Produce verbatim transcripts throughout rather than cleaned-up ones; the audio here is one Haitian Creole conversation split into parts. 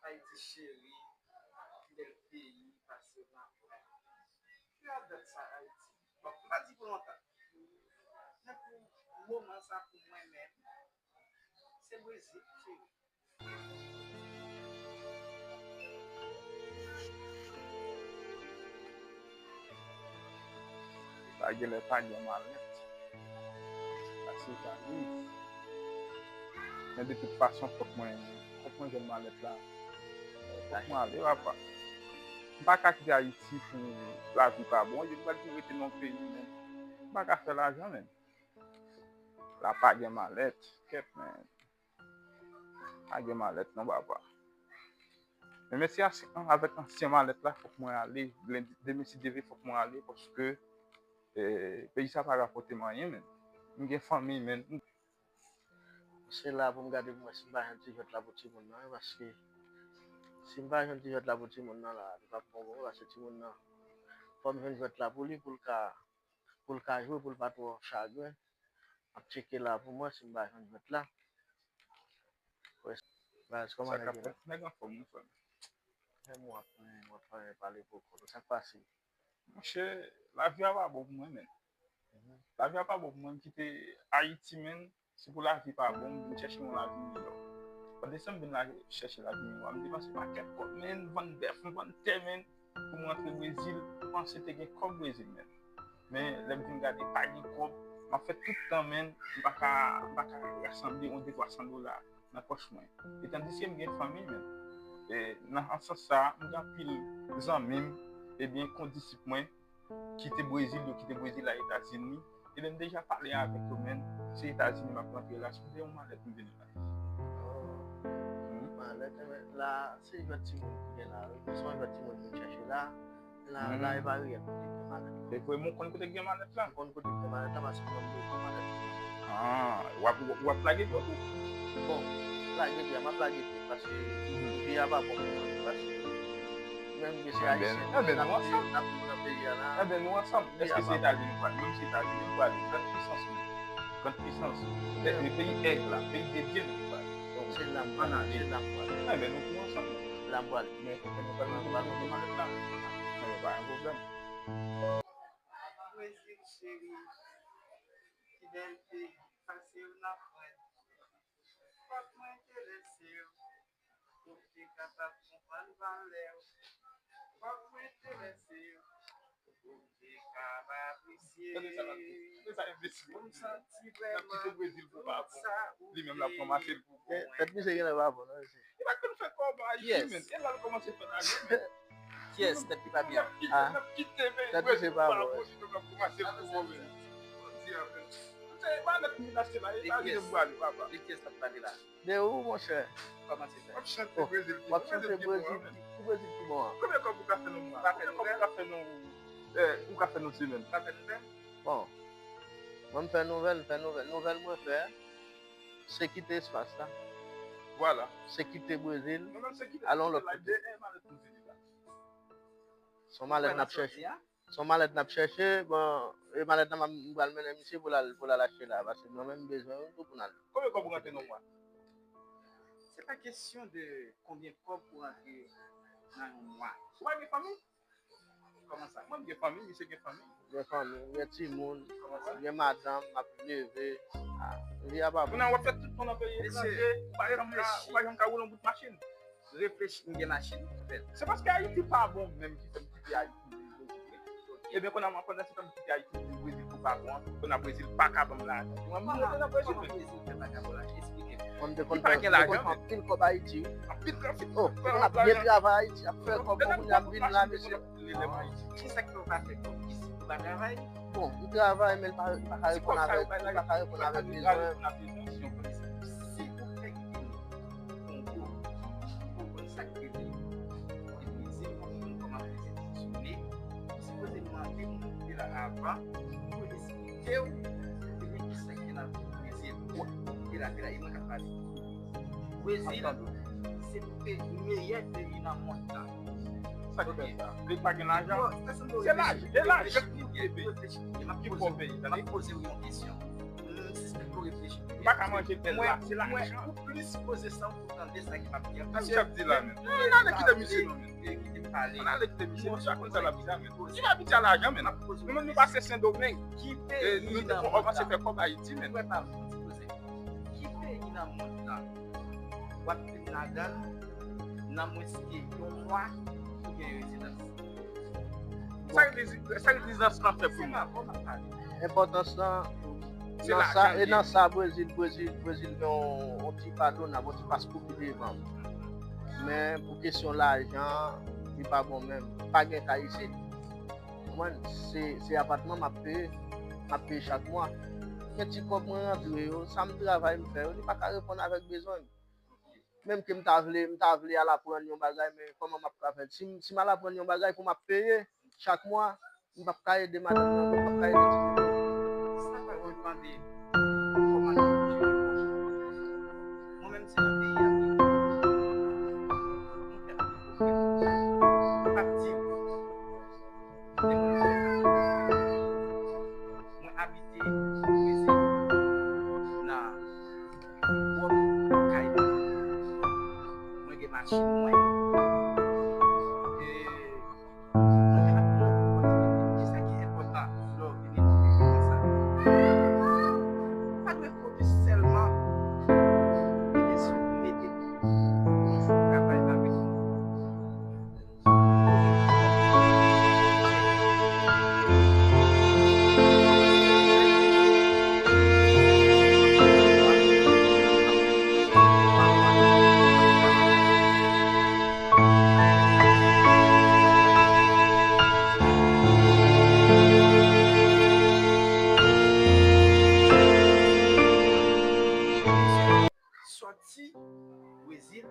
Ayiti cheri, pi bèl peyi, pase nan frè. Ki radòt sa Ayiti? Bon, m pa di pou lontan. Men pou moman sa pou mwen menm, se Brezil, cheri. Pa genlè pa gen malèt. Sa se ta rive. Men de tout fason, fòk mwen, fòk mwen jwenn malèt la. Fòk mwen ale, papa. M pa ka kite Ayiti pou lavi pa bon. Yo pral di rete nan peyi, men m pa ka fè lajan, men. La pa gen malèt. Kèt, men. Pa gen malèt non, papa. Men mèsi avèk ansyen malèt la, fòk mwen ale. Lendi, demen si Dye vle, fòk mwen ale, paske eh, peyi sa pa rapòte m anyen, men. M gen fanmi, men. Se la pou m gade pou mwen si m pa jwenn ti jwèt la pou timoun nan, paske si m pa jwenn ti jwèt la pou timoun nan la, li p ap bon pou mwen, paske timoun nan, fò m jwenn jwèt la pou li, pou l ka, pou l ka jwe, pou l pa twò chagren. M ap tcheke la pou mwen si m pa jwenn jwèt la. Baz, kòman nèg yo ye? Nèg anfòm, wi, frè m. Menm w ap, w ap pale poko. Sa k pase? Monchè, lavi a pa bon pou mwen, men. Lavi a pa bon pou mwen, m kite Ayiti, men. Se pou lavi pa bon, m vin chèche yon lavi miyò. Pandan m vin la chèche lavi miyò, m depanse pakèt kòb, men, m vann bèf, m vann tè, men. Pou m rantre Brezil, m panse te gen kòb Brezil, men. Men, lè m vin gade, pa gen kòb. M ap fè tout tan, men, m pa ka, m pa ka rasanble yon de twa san dola nan pòch mwen. E tandiske m gen fanmi, men. E nan sans sa, m gen anpil zanmi m, ebyen, kondisip mwen, ki te Brezil, yo kite Brezil al Etazini. Ebyen, m deja pale avèk yo, men, se Etazini m ap rantre la, si w te yon malèt, m vini la. Malèt, enben, la, se jwèt timoun ki gen la, wi. Se yon jwèt timoun vin chèche la. La, la, e pa riyèl kote k gen malèt la. E vre, men w konn kote k gen malèt la? M konn kote k gen malèt la, paske mwen m bezwen malèt pou mwen. Ah, w ap, w ap lage pye w tou? Bon, lage pye a, m ap lage pye, paske vi a pa bon pou mwen, paske menm ke se ayisyen nou ye, n ap viv, n ap viv nan peyi a la. Enben, nou ansanm. Èske se Etazini nou prale? Menm se Etazini nou prale, grann pisans nou. Grann pisans. Peyi èg la, peyi de Dye nou prale. Se la m prale, se la m prale. Enben, nou tou ansanm. La m prale. Men, men nou pral nan malèt la. Enben, pa gen pwoblèm. Brezil cheri, ki bèl peyi, pase w nan frè. Fòk mwen enterese w pou m te kapab konprann valè w. Fòk mwen enterese w pou m te kapab apresye w. Pou m santi vrèman tout sa ou te. Tèt misye genlè pa bon non mesye. Li pa konn fè kòb Ayiti, men. E la l kòmanse fè lajan, men. Kiyès tèt li pa byen? Ah, tèt misye pa bon. De kiyès tèt pa byen la? De ou, monchè? Kòman se fè? W ap chante Brezil ki bon. W ap chante Brezil ki bon an. Konbyen kòb ou ka fè nan mwa? Konbyen kòb ou ka fè nan, ou ka fè nan semèn? Ou ka fè nouvèl? Bon. Mwen m fè nouvèl, m fè nouvèl. Nouvèl mwen fè, se kite espas la. Vwala. Se kite Brezil, al yon lòt kote. Se yon malèt n ap chèche. Se yon malèt n ap chèche. Bon, e malèt la m pral mennen misye pou l al, pou l al achte la, paske mwen menm m bezwen youn tou pou n al. Konbyen kòb ou rantre nan yon mwa? Se pa kesyon de konbyen kòb ou rantre nan yon mwa. Ou pa gen fanmi? Kòman sa? Mwen m gen fanmi, misye gen fanmi. M gen fanmi, m gen timoun, m gen madanm, m ap leve. Ah, vi a pa bon. Kounye a w ap fè tout tan nan peyi etranje, ou pa janm ka, ou pa janm ka woule yon bout machin. Reflechi, m gen machin, m fè. Se paske Ayiti pa bon menm ki fè m kite Ayiti vin Brezil, wi. Ebyen, kounye a, pandan se tan m kite Ayiti m vin Brezil pou pa bon an, kounye a Brezil pa ka ban m lajan. Mwen, m rete nan Brezil, men. Brezil fè pa ka ban w lajan, eksplike m. Mwen, m te konn fè, m te konn fè anpil kòb Ayiti, wi. Anpil kòb. Oh, m te konn ap byen travay Ayiti, ap fè kòb, bon, kounye a m vin la, mesye. Ki sa k fè w pa fè kòb isi? Ou pa travay? Bon, m travay, men l pa, l pa ka reponn avèk, l pa ka reponn avèk bezwen. Si ou fè kite Kongo, ou konprann sa k rele depi se yon moun kòman Brezil fonksyone, ou sipoze mande moun ki te la avan pou l esplike w ebyen ki sa k gen nan vi Brezil. Ou te la, te la, e mwen k ap pale. Brezil se peyi, meyè peyi nan mond lan. Sa k fè sa? Li pa gen lajan? Se laj, e laj. Reflechi byen, reflechi byen. M ap poze w yon kesyon. Sispann pou reflechi. M pa ka manje bèl la, se lajan. Ou plis poze san pou tande sa ki p ap di an. Kisa ap di la menm? Ann ale kite misye non menm. Ann ale kite misye, misye konn sa l ap di la menm. Misye abitye a lajan menm. Nou menm nou pase Sendomeng. Ki peyi nan mond la? Ki peyi nan mond la w ap vin ladan nan mwens ke yon mwa ou gen rezidans? Sa rezidans lan fè pou nou? Enpòtans lan nan sa, e nan sa Brezil, Brezil, Brezil gen yon, yon ti padonab, yon ti pas pou ki devan. Men pou kesyon lajan, li pa bon menm. Pa gen kay isit. Konprann? Se, se apatman m ap peye, m ap peye chak mwa. Gen ti kòb mwen rantre yo, sa m travay m fè yo, li pa ka reponn avèk bezwen m. Menm ke m ta vle, m ta vle al aprann yon bagay, men kòman m ap ka fè? Si m, si m al aprann yon bagay pou m ap peye chak mwa, m p ap ka ede madanm nan, m p ap ka ede timoun yo. Sa pa depann de kòman nou jere kòb. Mwen menm, se nan peyi a m ye. Mwen fè anpil pwoblèm. M p ap di w. Mwen abite Brezil nan pwòp kay mwen. Mwen gen machin mwen. E mwen gen anpil lòt opòtinite. Kisa ki enpòtan lè w vini nan peyi konsa? Ou pa dwe fokis sèlman nan kesyon mete pou travay avèk nou. Sòti Brezil,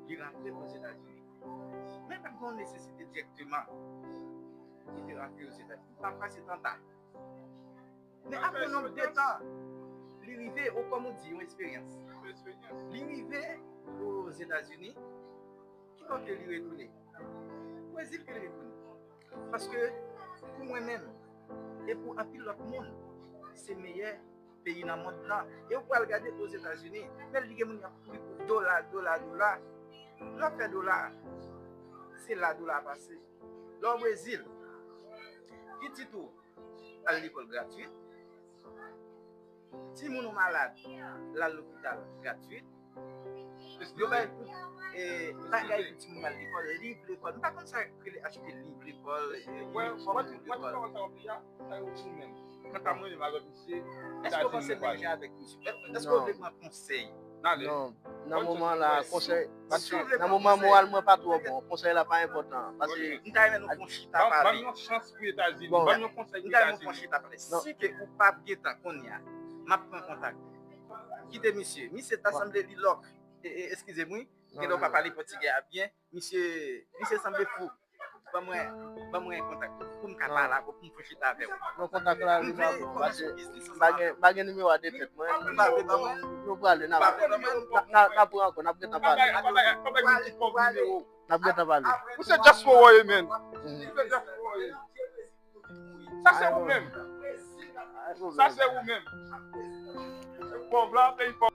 li rantre Ozetazini. Men pa t gen yon nesesite dirèkteman pou te rantre Ozetazini. Pafwa se tanta. Men apre nonb de tan, li rive, ou kòm ou di, yon eksperyans. Li rive Ozetazini, ki kote li retounen? Brezil ke li retounen. Paske pou mwen menm, e pou anpil lòt moun, se meyè peyi nan mond lan. E ou pral gade Ozetazini, men li gen moun y ap kouri pou dola, dola, dola. Lè w fè dola, se la dola pase. Lè w Brezil, pitit ou al lekòl gratwit. Timoun ou malad, l al lopital gratwit. Yo bay tout, eh, bagay pou timoun al lekòl, liv lekòl. M pa konn sa yo rele achte liv lekòl, eh, inifòm pou lekòl. Mwen pa konn sa w ap di a, sa yo ou menm. Kanta mwen menm avèk misye, èske w panse l manje avèk misye? Èske w vle pran konsèy? Non, nan moman la, konsèy, paske nan moman moral mwen pa twò bon, konsèy la pa enpòtan. Paske m ta renmen nou pran chita pale. Ban m yon chans pou Etazini, ban m yon konsèy pou Etazini. M ta renmen nou pran chita pale. Si ke ou p ap gentan kounye a, m ap pran kontak. Kite misye. Misye ta sanble li lòk. E, e, eskize m, wi. Genlè w pa pale pòtigè a byen. Misye, misye sanble fou. Ban mwen, ban mwen kontak ou pou m ka pale avè w, pou m fè chita avè w. Non, kontak la, li pa bon, paske m pa gen, m pa gen nimewo a de tèt mwen. Nou prale, n a, n a, n a pran ankò, n ap gentan pale. N ap gentan pale. Ou se dyaspora w ye, menn. Ou se dyaspora w ye. Sa se ou menm. Sa se ou menm. Pòv la, peyi pòv.